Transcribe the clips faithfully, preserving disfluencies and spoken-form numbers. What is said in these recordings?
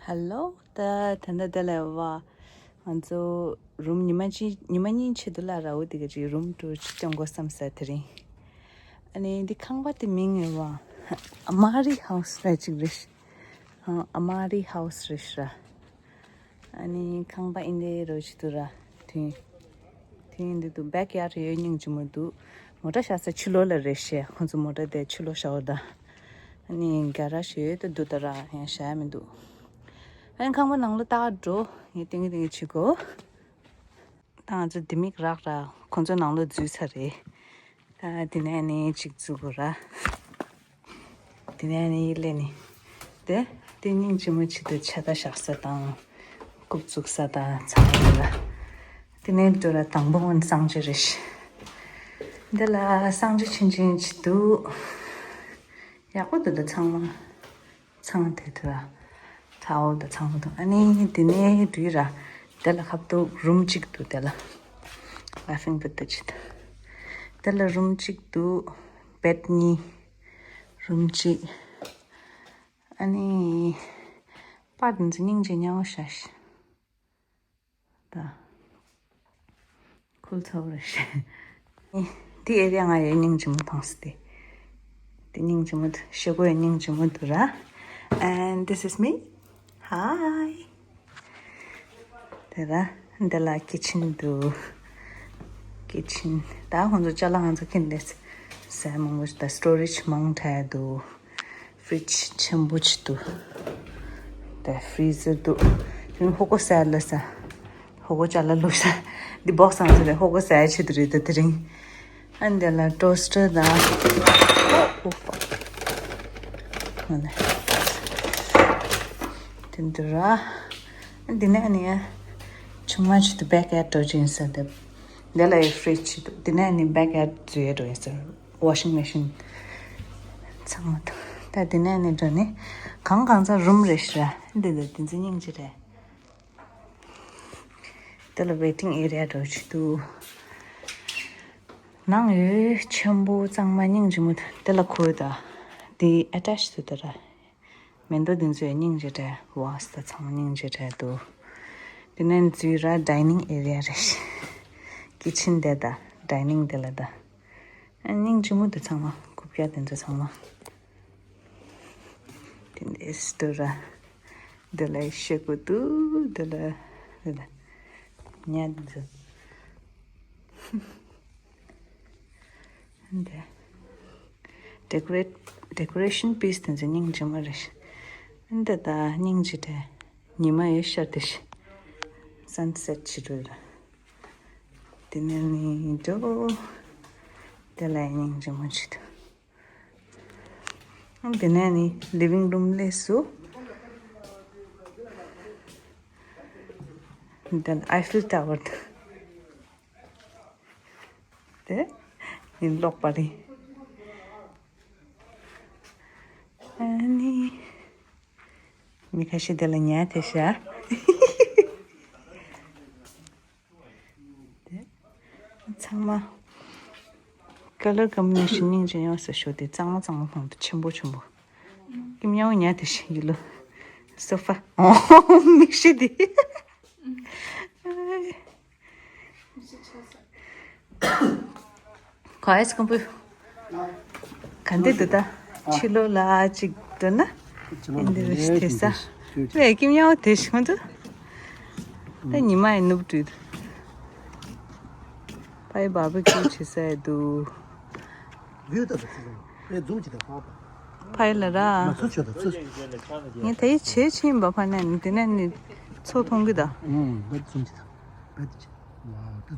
ཧེ་ལོ། ད་ད་ལྟ་དེ་ལ་བ། ང་ཚོ་རུམ་ཉི་མ་གཅིག་ཉི་མ་གཉིས་ཆེད་དུ་ལ་ར་བོ་དེ་ག་ཅིག་རུམ་ཊུར་ཅིག་སྟོན་དགོས་བསམ་ས་དེ་རིང་། ཨ་ནི་འདི་ཁང་པ་དེ་མིང་ངེ་བ། ཨ་མ་རི་ཧའུ་སི་ར་ཅིག་རེད། ཨ་མ་རི་ཧའུ་སི་རེད་ཤག་ཨ་ནི་ཁང་པ་ཨིན་དེ་རོ་ཅིག་ཏུ་ར། དུས་དུས་འདི་འདུག་བེག་ཡར་ཡོད་སྙིང་རྗེ་མོ་འདུག་མོ་ཊ་བཞག་ས་ཕྱི་ལོགས་ལ་རེད་ཤག་ཁོང་ཚོ་མོ་ཊ་དེ་ཕྱི་ལོགས་བཞག་པ་དང་། ཨ་ནི་ག་ར་ཞིག་ཡོད་དུ་འདུག་ད་ར་ཡང་བཞག་ཡ་མི་འདུག་ཨ་ནི་ཁང་པ་ནང་ལ་ལྟ་འགྲོ། ངས་ཏིང་ངེ་ཏིང་ངེ་བྱེད་དགོས། ད་ང་ཚོ་ལྡེ་མིག་རག་ར་ཁོང་ཚོ་ནང་ལ་འཛུལ་ཚར་རེད། ད་དེ་ནས་ནི་གཅིག་འཛུལ་དགོས་ར། དེ་ནས་ནི་ཡིད་ལས་ནི། དེ་དེ་སྙིང་རྗེ་མོ་ཆེད་དུ་ཕྱག་དར་བཞག་ས་དང་། རྐུབ་བཙུགས་ས་དང་ཚང་མ་ཡོད་ར། དེ་ནས་དུ་ར་དང་པོ་ངོ་གསང་སྤྱོད་རེད་ཤག་འདི་ལ་གསང་སྤྱོད་ཆུང་ཆུང་ཅིག་འདུག་ཡག་པོ་འདུག་ད་ཚང་མ། ཚང་དེ་དུ་ར། ཊ་ཝལ་དང་ཚང་མ་འདུག་ཨ་ནི་དེ་ནས་དུས་ར། དེ་ལ་ཁབ་ཏུ་རུམ་གཅིག་འདུག་དེ་ལ། ལ་ཕིང་བུད་དུ་ཅི་ད། དེ་ལ་རུམ་གཅིག་འདུག་བེད་གཉིས། རུམ་གཅིག་ཨ་ནི། པར་འདི་ཚོ་སྙིང་རྗེ་ཉག་ཤ་ཤ། ད། ཁུལ་ཚོ་རེ་ཤ། འདི་ཨེ་རི་ཡ་ང་ཡི་སྙིང་རྗེ་མོ་ཐང་སི་ཏེ། འདི་སྙིང་རྗེ་མོ་འདུག་ཤེ་གོ་ཡི་སྙིང་རྗེ་མོ་འདུག་ར། And this is me. Hi. དེ་ར། འདི་ལ་ཀི་ཆིན་འདུག་ཀི་ཆིན། ད་ཁོང་ཚོ་ཅ་ལག་ང་ཚོ་ཁྱེར་ནས་ཟས་མང་པོ་ཞིག་ད་སི་ཊོ་རེཇ་མང་དྲགས་འདུག་ཧྥི་རིཇ་ཆེན་པོ་ཅིག་འདུག་ད་ཧྥི་རི་ཛར་འདུག་དེ་ནི་ཧོ་ཀོ་ཟས་ལ་ས། ཧོ་ཀོ་ཅ་ལག་བླུགས་ས། འདི་བོག་སི་ང་ཚོ་ནས་ཧོ་ཀོ་ཟས་ཆེད་དུ་རེད་ད་དེ་རིང་། ཨ་འདི་ལ་ཊོ་སི་ཊར་དང་། ཨོ་ཧྥ། ཨ་ནི། དེ་འདི་ར། འདི་ནས་ནི། ཆུང་མ་ཆེད་དུ་བེག་ཡར་འགྲོ་གི་ཡིན་ཟེར་འདི། འདི་ལ་ཡི་ཧྥི་རིཇ་ཆེད་དུ་འདི་ནས་ནི་བེག་ཡར་འཛུལ་ཡར་འགྲོ་ཡིན་ཟེར། ཝ་ཤིང་མེ་ཤིན། ཚང་མ་དང་། ད་འདི་ནས་ནི་འགྲོ་ནི། གང་གང་ཚང་རུམ་རེད་ཤག་ར། འདི་འདི་འདི་ཚོ་སྙིང་རྗེ་རེད། དེ་ལ་ཝེ་ཊིང་ཨེ་རི་ཡ་འདྲ་བོ་ཅིག་འདུག་ནང་ཡོད་ཆེན་པོ་གཙང་མ་སྙིང་རྗེ་མོ་དེ་ལ་ཁོ་ད། དེ་ཨེ་ཊེཆ་དུ་དེ་ར། མེ་མདོ་དེ་ཚོའི་སྙིང་རྗེ་དྲ་བ་སྟ་ཚང་མ་སྙིང་རྗེ་དྲ་འདུག་དེ་ནས་འཛུལ་ར་ཌའི་ནིང་ཨེ་རི་ཡ་རེད། ཀི་ཆིན་དེ་ད་ཌའི་ནིང་དེ་ལ་ད། སྙིང་རྗེ་མོ་དེ་ཚང་མ་རྐུབ་བཀྱག་དེ་ཚོ་ཚང་མ། དེ་འདྲའི་སི་ཏོ་ར། འདི་ལ་ཤེ་གོ་འདུག་འདི་ལ། འདི་ལ། ཉལ་འདུག་འདི། ཌེ་ཀོ་རེ་ཊི་ཌེ་ཀོ་རེ་ཤན་པིས་དེ་ཚོ་སྙིང་རྗེ་མོ་རེད། འདི་ད་སྙིང་རྗེ་དྲ། ཉི་མ་ཡོད་ཤར་དེ་ཤི། སན་སེ་ཊི་བྱེད་འགྲོ་ར། དེ་ནས་ནི་འགྲོ། དེ་ལ་སྙིང་རྗེ་མོ་ཅིག་འདུག་དེ་ནས་ནི་ལི་ཝིང་རུམ་སླེབས་སོང་། དེ་ནས་ཨའི་ཕིལ་ཊ་ཝར་དང་། དེ་ནི་གློག་པ་རེད། ཨ་ནི། མི་ཁ་ཤས་དེ་ལ་ཉལ་ཐལ་ཤག་དེ། ཚང་མ། ཀ་ལར་ཀམ་བི་ནེ་ཤན་སྙིང་རྗེ་ཡོང་ཟེར་ཞོ་དེ་གཙང་མ་གཙང་མ་མཐོང་དུ་ཆེན་པོ་ཆེན་པོ། ཀིམ་ཉའོ་ཉལ་དེ་ཤི་ཡི་ལོ། སོ་ཕ། ཨོ། མིག་ཤི་དེ། ཁོ་ཨའི་སི་ཀམ་པུ། ག་འདི་འདུག་ད། ཕྱི་ལོགས་ལ་གཅིག་འགྲོ་ན། ཨིན་དི་རིས་དེ་ས། ལས་ཀིམ་ཉའོ་དེ་ཤི་མ་འདུག་ད་ཉི་མ་ཡི་ནུབ་བྲོས་འདུག་ཕ་ཡི་བར་བེ་ཁྱུ་བྱེད་ས་ཡི་འདུག་བིའུ་ད་ད་ཚོ་ཨེ་ཛུམ་ཅི་ད་ཕ་པ། ཕ་ཡི་ལ་ར། ང་ཚོ་ཆོད་ད་ཚོ། ངས་ད་ཡི་བྱེད་ཕྱིན་པ་ཕ་ནས་ནི་དེ་ནས་ནི་ཚོ་མཐོང་གི་ད། ཨུམ་བེད་ཛུམ་ཅི་ད། བེད་ཅི། ཝའོ་ད་ད།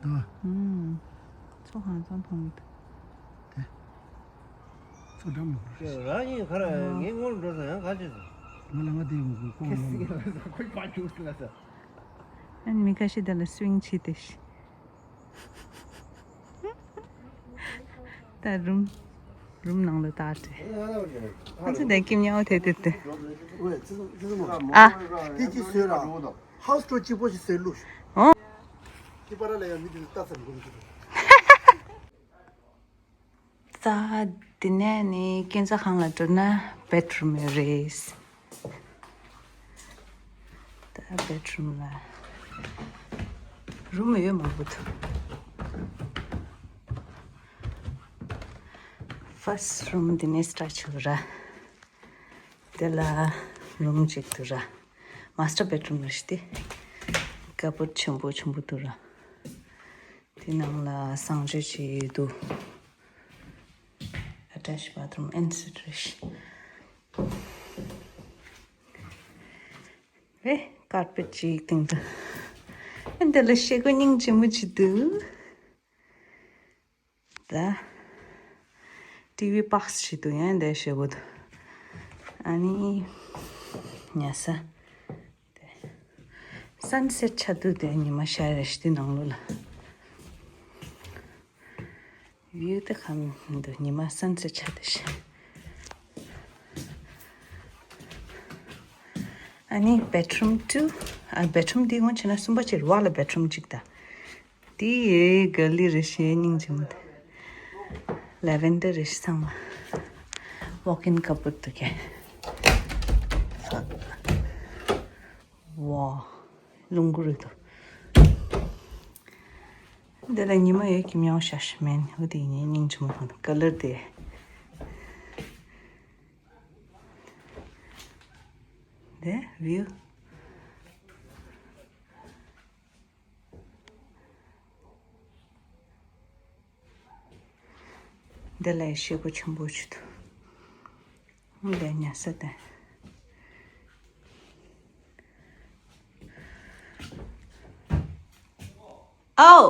ད། ཨུམ། ཚོ་གང་ཚང་མཐོང་གི་ད། དེ། ཚོ་འགྲམ་ལ་ཧོར་རེད། རང་ཉིད་ག་ར་ངའི་སྔོན་འགྲོ་ན་ཡང་ག་ཅི་ཟེར། ང་ལ་ང་དེ་ཡོང་གི་ཁོང་ཁེ་སི་ལ་ཁོའི་པ་ཅུག་སི་ལ་ས། ཨན་མི་ཁ་ཤི་དེ་ལ་སུ་ཝིང་ཆི་དེ་ཤི། ད་རུམ། རུམ་ནང་ལ་ད་དྲེ། ཨ་ཙི་དེ་ཀིམ་ཉའོ་དེ་དེ་དེ། ཨ། དེ་ཅི་སོས་ར། ཧའུ་སི་ཊོར་གཅིག་པོ་ཞིག་ཟེར་ལུགས། ཨོ། ཁྱི་པ་ར་ལ་ཡང་མི་དེ་ལྟ་ཚར་འགོ་མི་ཁྱི་དེ། ད་དེ་ནས་ནི་སྐྱེ་འཚར་ཁང་ལ་འགྲོ་ན་བེད་རུམ་ཡོད་རེད། ད་བེད་རུམ་ལ། རུམ་ཡོད་མང་པོ་འདུག་ཕར་སི་རུམ་འདི་ནས་སི་ཊརཊ་བྱེད་དགོས་ར། དེ་ལ་རུམ་གཅིག་འདུག་ར། མ་སི་ཊར་བེད་རུམ་རེད་ཤག་དེ། ཀ་བོཌ་ཆེན་པོ་ཆེན་པོ་འདུག་ར། དེ་ནང་ལ་གསང་སྤྱོད་བྱེད་ཡས་འདུག་ཨ་ཊེཆ་བཱཐ་རུམ་ཨེན་སུ་ཊི་རེད་ཤག་རེད། ཀར་པེཊ་ཅིག་སྟེང་དུ། ཨ་འདི་ལ་ཤེལ་སྒོ་སྙིང་རྗེ་མོ་ཅིག་འདུག་ད། ཊི་ཝི་བྷོག་སི་ཞིག་འདུག་ཡང་འདི་ཤེལ་སྒོ་འདུག་ཨ་ནི། ཉལ་ས། སན་སེཊ་ཆ་འདུག་དེ་ཉི་མ་ཤར་རེ་ཞིག་དེ་ནང་ལོགས་ལ། ཝིའུ་དེ་ག་མི་འདུག་ཉི་མ་སན་སེཊ་ཆ་དེ་ཤར། ཨ་ནི་བེད་རུམ་ཊུ། ཨ་བེད་རུམ་འདི་ངོ་ཆེ་ན་གསུམ་པ་ཅིག་རེད། བ་ལ་བེད་རུམ་གཅིག་དང་། དེ་ཡི་ག་ལི་རེད་ཤག་སྙིང་རྗེ་མོ་དེ། ལེ་ཝན་ཌར་རེད་ཤག་ཚང་མ། ཝོག་ཨིན་ཀ་བོཌ་འདུག་གས། ཝ། རླུང་བུ་རེད་འདུག་འདི་ལ་ཉི་མ་ཡོད་ཀྱི་མྱོང་ཤ་ཤ་མེན། འོ་དེ་ཡིན་སྙིང་རྗེ་མོ་དང་ཀ་ལར་དེ། དེ་ཝིའུ། འདི་ལ་ཤེལ་སྒོ་ཆེན་པོ་ཅིག་འདུག་འདི་ཉལ་ས་དེ། ཨའོ།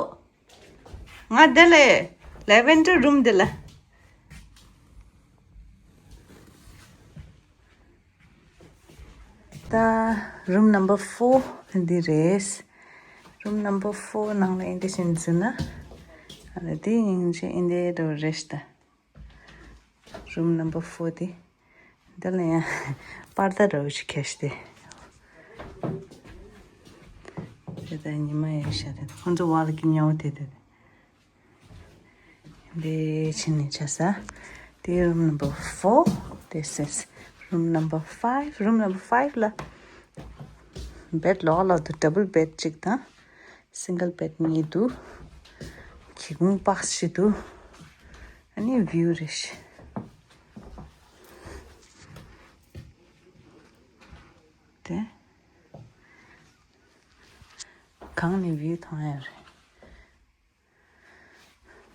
ང་འདི་ལ། ལེ་ཝན་ཌར་རུམ་འདི་ལ། ད་རུམ་ནམ་བར་ཕོར་འདི་རེད། རུམ་ནམ་བར་ཕོར་ནང་ལ་ཨིན་དེ་བཞིན་འཛུལ་ན། ཨ་ལ་དེ་ཡིན་ཅེ་ཨིན་དེ་འགྲོ་རེད་ད། རུམ་ནམ་བར་ཕོར་དེ། འདི་ལ་ཡང་པར་ད་འདྲ་བོ་ཞིག་ཁྱེར་ཏེ། དེ་ད་ཉི་མ་ཡོད་ཤག་དེ་ཁོང་ཚོ་བ་ལ་གི་ཉལ་བ་དེ་དེ། འདི་ཕྱི་ནས་ཆ་ས། དེ་རུམ་ནམ་བར་ཕོར། This is room number five. རུམ་ནམ་བར་ཕའིབ་ལ་བེད་ལོགས་ལོགས་འདུག་ཌབ་བལ་བེད་གཅིག་དང་། སིང་གལ་བེད་གཉིས་འདུག་སྒེའུ་ཁུང་བྷོག་སི་ཞིག་འདུག་ཨ་ནི་ཝིའུ་རེད་ཤག་དེ། གང་ནས་ཝིའུ་མཐོང་ཡ་རེད།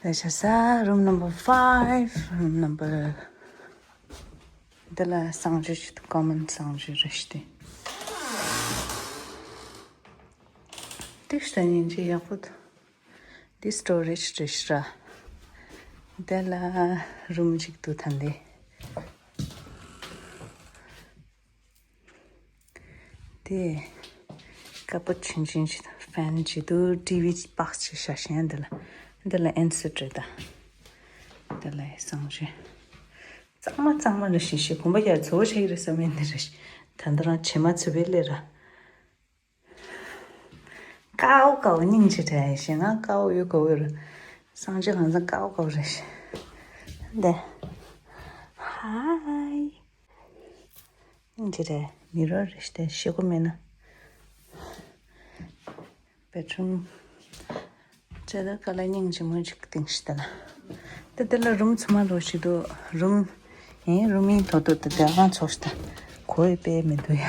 ལས་བྱ་ས་རུམ་ནམ་བར་ཕའིབ། རུམ་ནམ་བར། འདི་ལ་གསང་སྤྱོད་ཅིག་འདུག་ཀོ་མན་གསང་སྤྱོད་རེད་ཤག་དེ། དེ་ཤ་ཉིན་གྱི་ཡག་པོ་འདུག་འདི་སི་ཊོ་རེཇ་རེད་ཤག་ར། འདི་ལ་རུམ་གཅིག་འདུག་ད་འདི། དེ། ཀ་པོཌ་ཆུང་ཆུང་ཅིག་དང་ཕེན་ཅིག་འདུག་ཊི་ཝི་བྷོག་སི་ཅིག་བཞག་ཤག་འདི་ལ། འདི་ལ་ཨེན་སུ་ཊི་རེད་ད། འདི་ལ་གསང་སྤྱོད། གཙང་མ་གཙང་མ་རེད་ཤག་ཤག་གོམ་པ་རྒྱག་ཚོ་བྱེད་ཀྱི་རེད་བསམ་ཡས་འདི་རེད་ཤག་ད་འདི་རང་བྱེ་མ་ཚོ་བའི་ལས་ར། ཀའོ་ཀའོ་སྙིང་རྗེ་དྲན་ཞེ་ང་ཀའོ་ཡོད་ཀའོ་ཡོད་རེད། གསང་སྤྱོད་གང་ཚང་ཀའོ་ཀའོ་རེད་ཤག་འདི། ཧའི། སྙིང་རྗེ་རེད། མི་རོ་རེད་ཤག་ཤེལ་སྒོ་མེད་ན། བེད་རུམ། ཇ་དར་ཀ་ལ་སྙིང་རྗེ་མོ་ཅིག་བཏིང་ཤག་ད་ལ། ད་དེ་ལ་རུམ་ཚང་མ་ལོགས་ཤིག་འདུག་རུམ། ཡིན་རུམ་ཡིན་ཐོག་ཏུ་ད་དེ་རང་ཚོགས་ཤག་ད་གོ་ཡི་དཔེ་མི་འདུག་ཡ།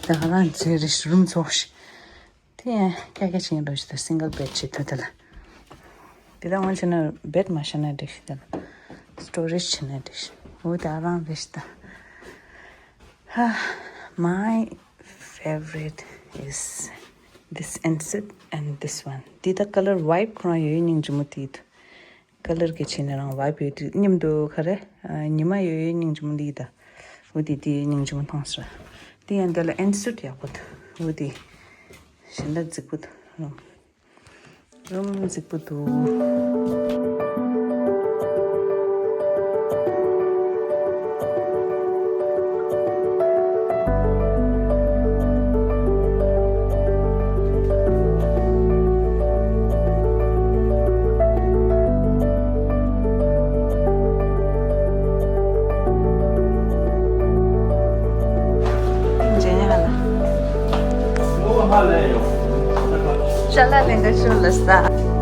དེ་ག་རང་མཛོད་རེད་ཤག་རུམ་ཚོགས་ཤག་དེ་ཡང་ཀྱ་ཀྱ་ཅིག་ལོགས་ཤིག་ད་སིང་གལ་བེད་ཅིག་འདུག་ད་ལ། དེ་ད་འོང་བྱས་ན་བེད་མ་བཞག་ན་འགྲིག་ཤག་ད་ལ། སི་ཊོ་རེཇ་བྱས་ན་འགྲིག་ཤག་འོ་དེ་རང་རེད་ཤག་ད། ཧ། My favorite is this insert and this one. འདི་ད་ཀ་ལར་ཝའིབ་ཁོ་རང་ཡོད་སྙིང་རྗེ་མོ་དེ་འདུག་ཀ་ལར་གྱི་ཆེད་ནས་རང་ཝའིབ་ཡོད་དུས་མཉམ་དུ་ག་རེ། ཉི་མ་ཡོད་ཡོད་སྙིང་རྗེ་མོ་འདི་ད། འོ་དེ་དེ་སྙིང་རྗེ་མོ་མཐོང་སོང་། དེ་ཡང་འདི་ལ་ཨེན་སུཊ་ཡག་པོ་འདུག་འོ་དེ། གཞན་དག་རྫིག་པོ་འདུག་རུམ་རྫིག་པོ་འདུག་ཤ་ལ་ལེན་ག་ཤོ་ལ་ས།